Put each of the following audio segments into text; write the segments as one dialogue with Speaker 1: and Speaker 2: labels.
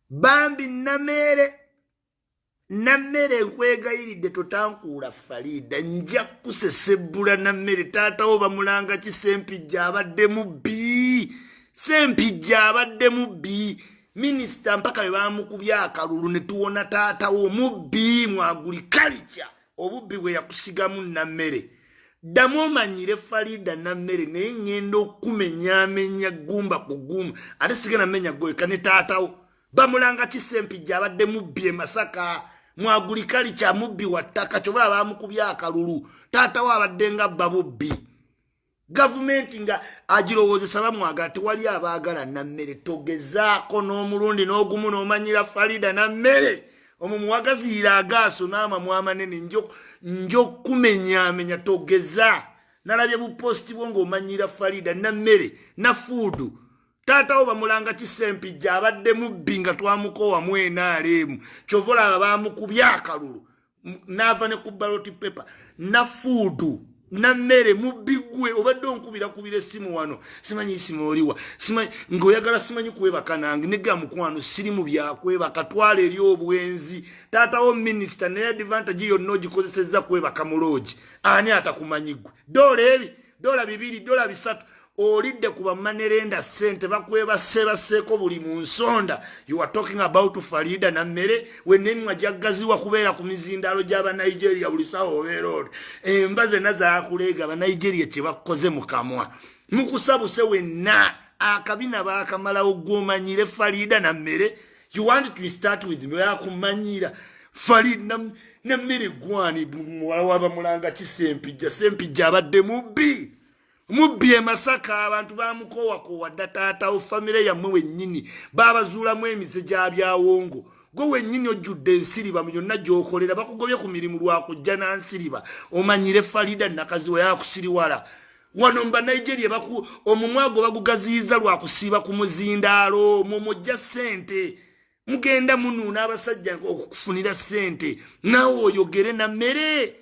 Speaker 1: Bambi Nameere, Nammere, nkwegayiridde totankuula Fariida, nja kusesebbula. Nammere, taatawo bamulanga ki? Sempijja abadde mubbi, Sempijja abadde mubbi. Minisita mpaka bwe bamukubya akalulu ne tuwona. Taatawo mubbi mwagulikalikya, obubbi bwe yakusigamu. Nammere, ddamu omanyire Fariida. Nammere, naye ŋŋenda okumenyaamenya gumba ku gumba, ate sigenda menya gweka ne taatawo bamulanga ki? Sempijja abadde mubbi e Masaka, mwagulikali mubbi wa ttaka, kyobala bamukubya akalulu. Taatawo abadde nga bba bubbi, gavumenti nga agirowoozesa bamwagala. Tewali abaagala. Nammere, togezaako n'omulundi n'ogumu n'omanyira Farida. Nammere, omwo muwagaziyira agaaso n'amamwa amanene, njo kumenyaamenya. Togeza, nalabye bupost bwo ng'omanyira Farida. Nammere, nafuudu, taatawo bamulanga Kisempijja abadde mubbi nga twamukoowa mwenaalemu, kyova olaba bamukubya akalulu n'ava ne ku ballot paper. Nafuudu, Nammere, mubbi gwe, obadde onkubirakubira essimu wano, simanyi isimu oliwa, simanyi ng'oyagala simanyi kwebaka nange. Nega mukwano, siri mu byakwebaka, twala eri obwenzi. Taatawo minisita, naye advantage yonna ogikozesezza kwebaka mu lodge. Ani atakumanyi gwe? Dola ebi, $2, $3 olidde ku bamanerenda ssente, bakwebasebaseeko buli mu nsonda. You are talking about Farida. Nammere, wenemwa jaggaziwa kubeera ku mizindaalo gy'Abanigeria buli sawa, obeera oti enva zonna zakuleega. Abanigeria kye bakoze mu kamwa mukusabuse wenna, akabina baakamalawo. Gwomanyire Farida. Nammere, you want to start with me? Yakumanyira Farida. Nammere, gwani muwala wabamulanga Kisempijja? Sempijja abadde mubbi, mubbi e Masaka, abantu bamukoowakowa dda. Taatawo, famire yammwe wennyini babazuulamu emize gya byawongo. Gwe wennyini ojjudde ensiriba mu yonna gy'okolera, bakugobye ku mirimu lwakujja na nsiriba. Omanyire Farida Nakaziwa, yakusiriwala wano mu Banigeria, omumwa gwe bagugaziyiza lwakusiiba ku muzindaalo. Mumujja ssente, mugenda munuuna abasajja okukufunira ssente, naawe oyogere. Na mmere,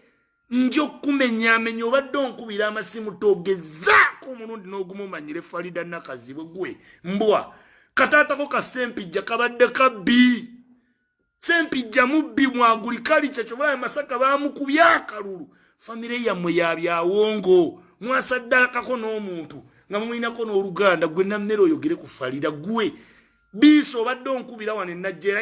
Speaker 1: nja okumenyaamenya. Obadde onkubira amasimu, togezaako omulundi n'ogumu omanyire Farida Nakazibwe. Gwe mbwa, kataatako kasempijja kabadde kabbi. Sempijja mubbi mwagulikalica, kyobulaba Masaka bamukubye akalulu. Famire yammwe yabyawongo, mwasaddakako n'omuntu nga mumwinako n'oluganda. Gwe Nammere, oyogere ku Farida. Gwe biisa, obadde onkubira wano enajjera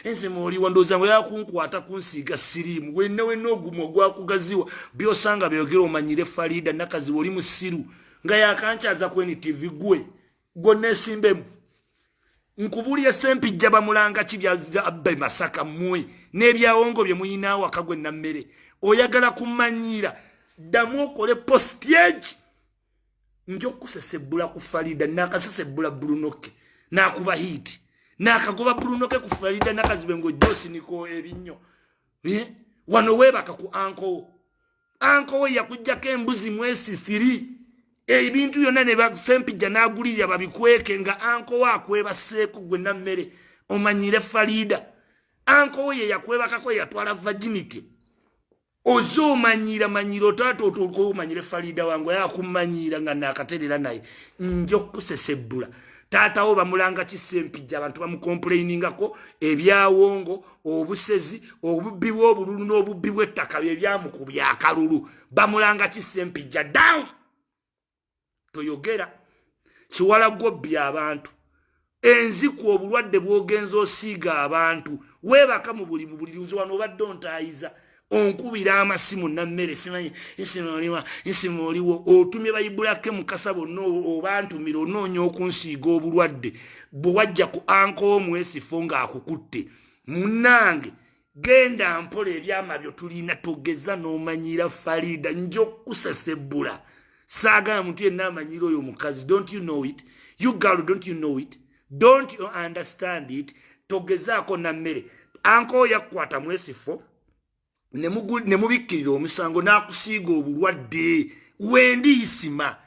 Speaker 1: ensema oliwa, ndowooza nga yakunkwata kunsiiga siriimu. Wenna wenna ogumu ogwakugaziwa byosanga byogere. Omanyire Farida Nakaziwa, oli musiru nga yakankyaza ku NTV. Gwe gwonneesimbemu, nkubulye Sempijja bamulanga ki byabba e Masaka, mmwe n'ebyawongo bye muyina awaka. Gwe Nammere, oyagala kumanyiira, ddamu okole post egi, nja okusesebbula ku Farida. Nakasesebbula Brunoke, nakuba hit, nakagoba Brunoke ku Farida Nakazibe ng'ojja osiniko ebinnyo. Eh? Wano weebaka ku uncle wo, uncle wo yakugjako embuzi mwesi 3, ebintu byonna ne Sempijja n'agulirira babikweke nga uncle wo akwebaseeko. Gwe Nammere, omanyire Farida, uncle wo ye yakwebakako, yatwala virginity. Oze omanyira manyira otaata otuuka omanyire Farida wange yakumanyiira nga nakaterera naye, nja okukusesebbula. Taatawo bamulanga Kisempijja, abantu bamucomplainingako ebyawongo, obusezi, obubbi bw'obululu n'obubbi bw'ettaka bye byamukubya akalulu. Bamulanga Kisempijja down, toyogera kiwala gwobbi abantu enziku, obulwadde bw'ogenza osiiga abantu. Weebaka mu buli mu buli nze wano obadde ontaayiza, onkubira amasimu. Nammere, simanyi nsimu oliwa, nsimu oliwo, otumye bayibulake mukasa bonna obantumira, onoonya okunsiiga obulwadde bwe wajja ku uncle omwesifo ng'akukutte. Munnange, genda mpola, ebyama byo tulina. Togeza n'omanyira Farida, nja okukusesebbula. Saagala muntu yenna amanyira oyo omukazi. Don't you know it, you girl? Don't you know it? Don't you understand it? Togezaako. Nammere, uncle yakukwata mwesifo ne mubikkirira omusango n'akusiiga obulwadde. Wendi isima,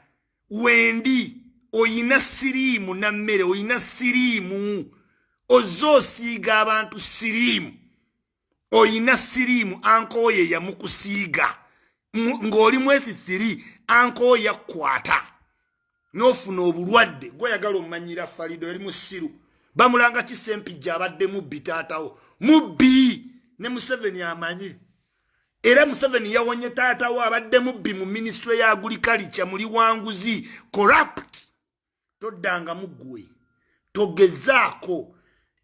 Speaker 1: wendi oyina siriimu. Nammere, oyina siriimu, ozze osiiga abantu siriimu, oyina siriimu. Uncle ye yamukusiiga ng'oli mwesisiri, uncle yakukwata n'ofuna obulwadde. Gweyagala omanyira Farido, eri musiru. Bamulanga Kisempijja abadde mubbi, taatawo mubbi, ne Museveni amanyi. Era Museveni yawonye taatawo abadde mubbi mu ministry ya agriculture, muli wanguzi, corrupt. Toddangamu ggwe, togezaako.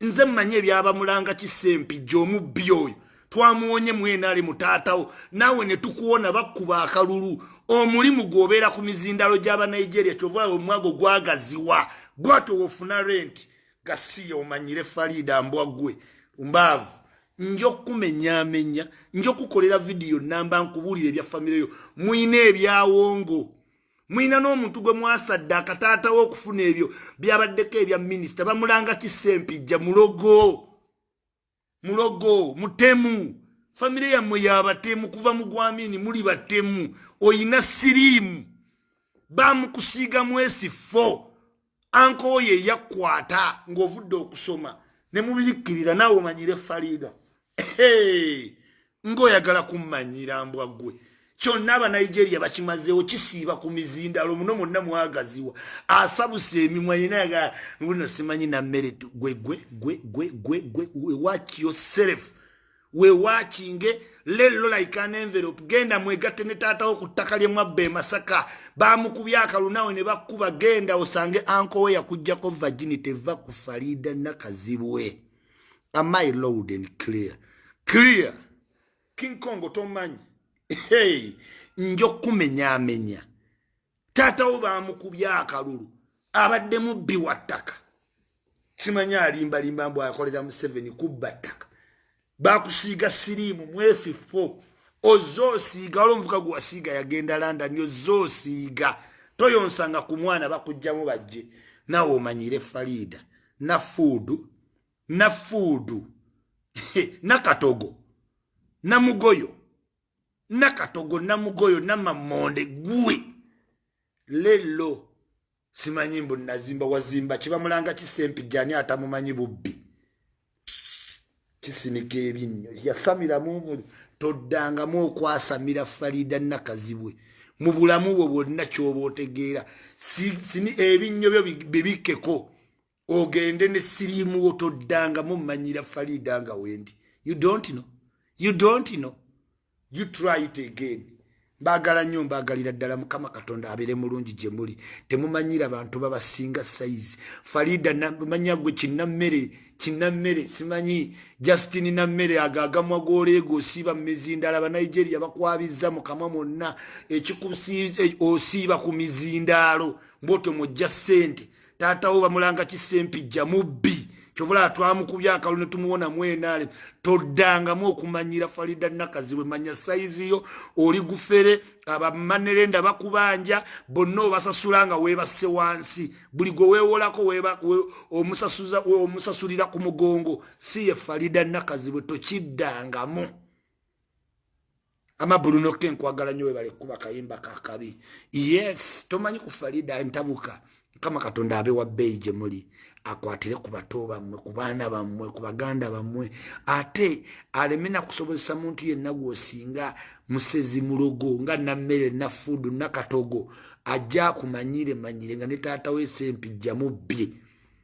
Speaker 1: Nze mmanyi ebyabamulanga Kisempijja omubbi oyo. Twamuwonye mwenali mutaatawo, naawe ne tukuwona. Bakkuba akalulu, omulimu gw'obeera ku mizindalo gy'Abanigeria. Kyova omwago gwagaziwa bwatyo wofuna rent. Gasiya, omanyire Farida, mbwa ggwe mbaavu. Nja okukumenyaamenya, nja okukolera vidiyo namba nkubuulira ebya famire yo. Muyina ebyawongo, muyina n'omuntu gwe mwasadde akataatawo okufuna ebyo byabaddeko ebya minisita. Bamulanga Kisempijja mulogo, mulogo, mutemu. Famire yammwe yabatemu kuva mu gwamini, muli batemu. Oyina siriimu, bamukusiigamu esifo. Uncle oyo eyakkwata ng'ovudde okusoma ne mubirikkirira, naawe omanyire Farida ng'oyagala kummanyira, mbwa ggwe. Kyonna Abanigeria bakimazeewo, kisiiba ku mizindalo muno mwonna mwagaziwa. Asabuse emimwa yina yagala nguno simanyi nammere. Gwe gwe gwe gwe gwe gwe, watch yourself, wewakinge lello like an envelope. Genda mwegatte ne taatawo ku ttaka lye mwabba e Masaka. Bamukubye akalu, nawe ne bakkuba. Genda osange uncle we yakugjako virginity. Eva ku Farida Nakazibwe. Am I loud and clear? Clear. King Kongo, tomanyi. Hey, nja okumenyaamenya. Taatawo bamukubye akalulu, abadde mubbi wa ttaka. Simanyi alimbalimba mbu akolera Museveni kubba ttaka. Bakusiiga siriimu mwesifo, ozze osiiga. Wala omuvuka gwe wasiiga yagenda London. Ozze osiiga, toyonsanga ku mwana bakugjamu bajje. Naawe omanyire Farida nafuudu, nafuudu, nakatogo, namugoyo, nakatogo, namugoyo, namamonde. Gwe lelo simanyi mbu nazimba wazimba. Kibamulanga Kisempijja ani atamumanyi bubbi? Kisinika ebinnyo yasamiramu. Toddangamu okwasamira Farida Nakazibwe mu bulamu bwo bwonna. Kyoba otegeera, ebinnyo byo bibikkeko, ogende ne siriimuwo. Toddangamu mmanyira Farida nga wendi. You don't know, you don't know, you try it again. Mbaagala nnyo, mbaagalira ddala. Mukama Katonda abeere mulungi gye muli. Temumanyira bantu babasinga size. Farida manya gwe kinnammere, kinnammere, simanyi Justin Nammere. Ago agamwa goleega osiiba mu mizindalo. Abanigeria bakwabizza mu kamwa mwonna. Osiiba ku mizindaalo mbwotyo mwojja ssente. Taatawo bamulanga Kisempijja mubbi, kyovula twamukubya akalu ne tumuwona mwenaale. Toddangamu okumanyira Farida Nakazibwe. Manya size yo, oli gufere. Abamanerenda bakubanja bonna, obasasula nga weebase wansi. Buli gwe weewolako omusasulira ku mugongo. Si ye Farida Nakazibwe, tokiddangamu. Amabulunoke, nkwagala nnyo, webale kuba kayimba kakabi. Yes, tomanyi ku Farida ntabuka. Mukama Katonda abe wa bbeeyi gye muli, akwatire ku bato bammwe, ku baana bammwe, ku baganda bammwe, ate aleme nakusobozesa muntu yenna gw'osinga musezi mulogo nga Nammere, Nafuudu, Nakatogo ajja akumanyire manyire nga ne taata we Sempijja mubbi.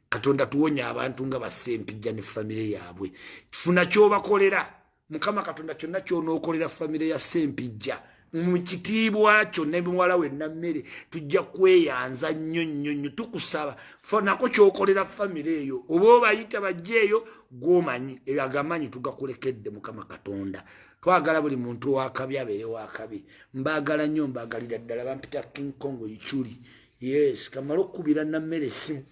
Speaker 1: Katonda tuwonya abantu nga Basempijja ne famire yaabwe. Funa kyobakolera. Mukama Katonda, kyonna kyonookolera famire ya Sempijja mu kitiibwa kyo ne muwala we Nammere, tujja kweyanza nnyo nnyo nnyo. Tukusaba nako kyokolera famire eyo, oba obayita bajje eyo gwomanyi ebyo. Agamanyi tugakulekedde Mukama Katonda. Twagala buli muntu owakabi abeere wakabi. Mbaagala nnyo, mbaagalira ddala. Bampita King Kongo Ichuli. Yes, kamale okukubira Nammere essimu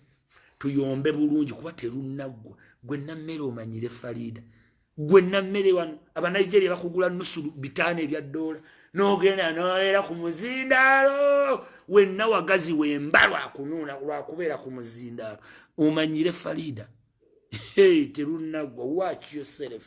Speaker 1: tuyombe bulungi kuba terunnaggwa. Gwe Nammere, omanyire Farida. Gwe Nammere, wano Abanigeria bakugula nusu 500 ebya ddoola, n'ogenda nobeera ku muzindaalo wenna wagazi wemba lwakunuuna lwakubeera ku muzindaalo. Omanyire Farida. Hey, terunnaggwa. Watch yourself.